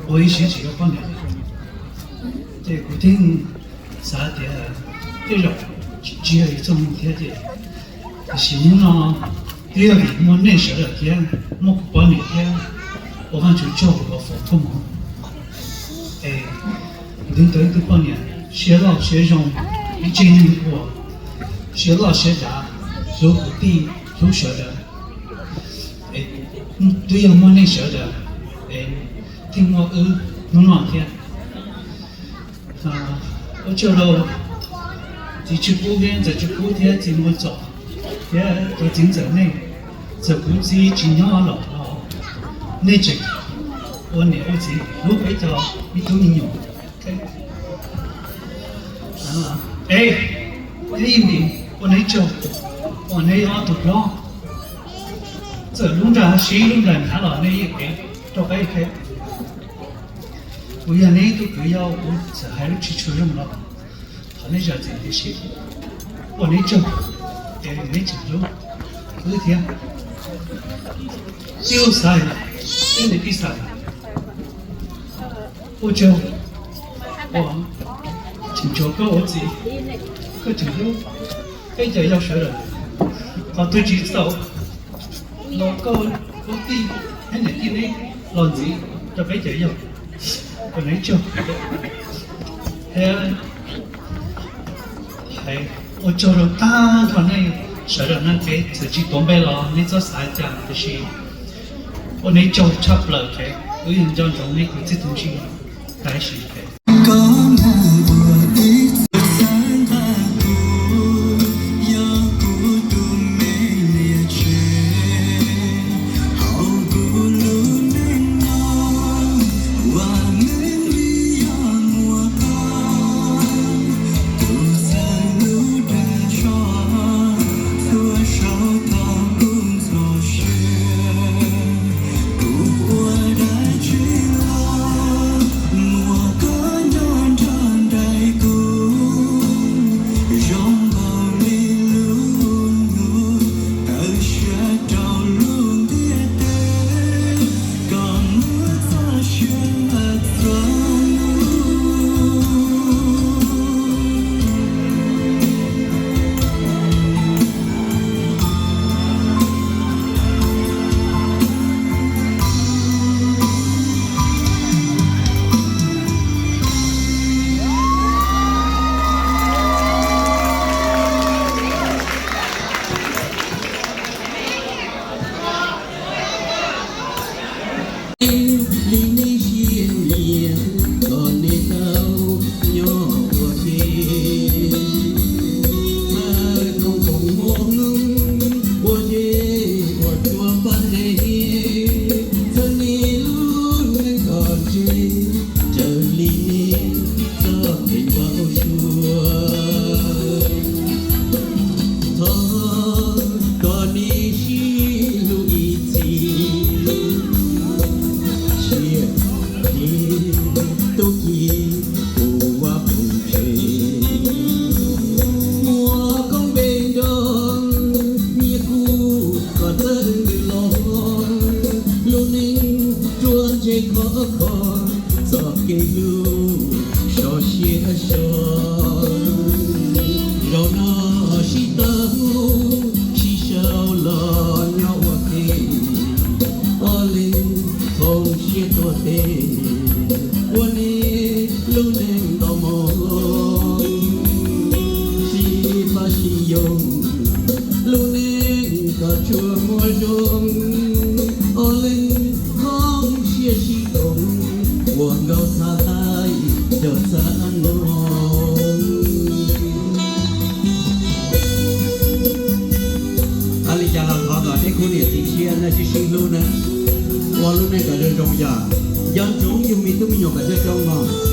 Ua ib siab tsis yuav poj niam, ces kuv thiaj xav tias tej zaum tsis yog ib txoj hmoo thiab ces, tiam sis hnub no twb yog vim muaj nej sawv daws thiab muaj kuv poj niam thiab, ua Vajtswv tsaug uas foom koob hmoov es nws tau ib tug poj niam siab loj siab zoo, ib tsev neeg uas siab loj siab dav, hlub kwv tij hlub sawv daws. Twb yog muaj nej sawv daws es thiaj muaj wb hnub no thiab. Ua tsaug rau txiv Tswj Kub thiab ntxawm Tswj Kub thiab txiv Muas Txos thiab cov txiv ntxawm nej. Txawm kuv txiv tsis nyob los nej tseem ua niam ua txiv hlub peb cov me tub me nyuam. Es, ib ntsis ua neb tsaug uas neb yog ob tug hlob, txawm lub nra sib lub nra hnav los nej yeej ev rau peb thiab. Kuv yog neb tug kwv yau, kuv txawm hais lub tsis tshua zoo los thov neb zam txim, tiam sis ua neb tsaug es neb tseem hlub wb thiab. Tij Ub Xais, tij Ub Xais, ua tsaug uas tseem tshuav koj ua txiv, koj tseem hlub peb cov yau sawv daws. Qhov twg tsis txaus los koj ua tij thiab niam tij neb los ntxiv rau peb cov yau. Ua neb tsaug thiab ua tsaug rau tag nrho nej sawv daws na, kev txawm tsis tuav npe los nej txhob xav cas, tiam sis ua neb tsaug tshaj plaws thiab wb yeej nco ntsoov nej kwv tij tug ntsis tab sis li nej siab nyiam kom nej tau nyob ua ke, mas koom foom muaj hmoo ua ke, ua tsuas pab ntev, txhawb nej lub neej kom ntse, raws li nej txoj kev npau suav. Thov kom nej sib hlub ib txhis, siab ntev tub ki puv vaj puv tsev, muaj koob npe nrog nyiaj kub kom txawj ntws los, lub neej ruaj ntseg khov kho, txoj kev hlub sov siab sov. Zaum no sib tau sib sau los nyob ua ke, ob leeg thooj siab tuaj teb, ua nej lub neej nto moo, sib pab sib yoo, lub neej kom tsuas muaj zoo, ob leeg thooj siab sib koom, ua nkauj txhab tais rau txhab noo. Li cas los thov kom nej khub niam txiv tshiab nej sib sib hlub na, ua lub neej kom zoo zoo yom. Nco ntsoov yug me tub me nyuam kom coob coob mog.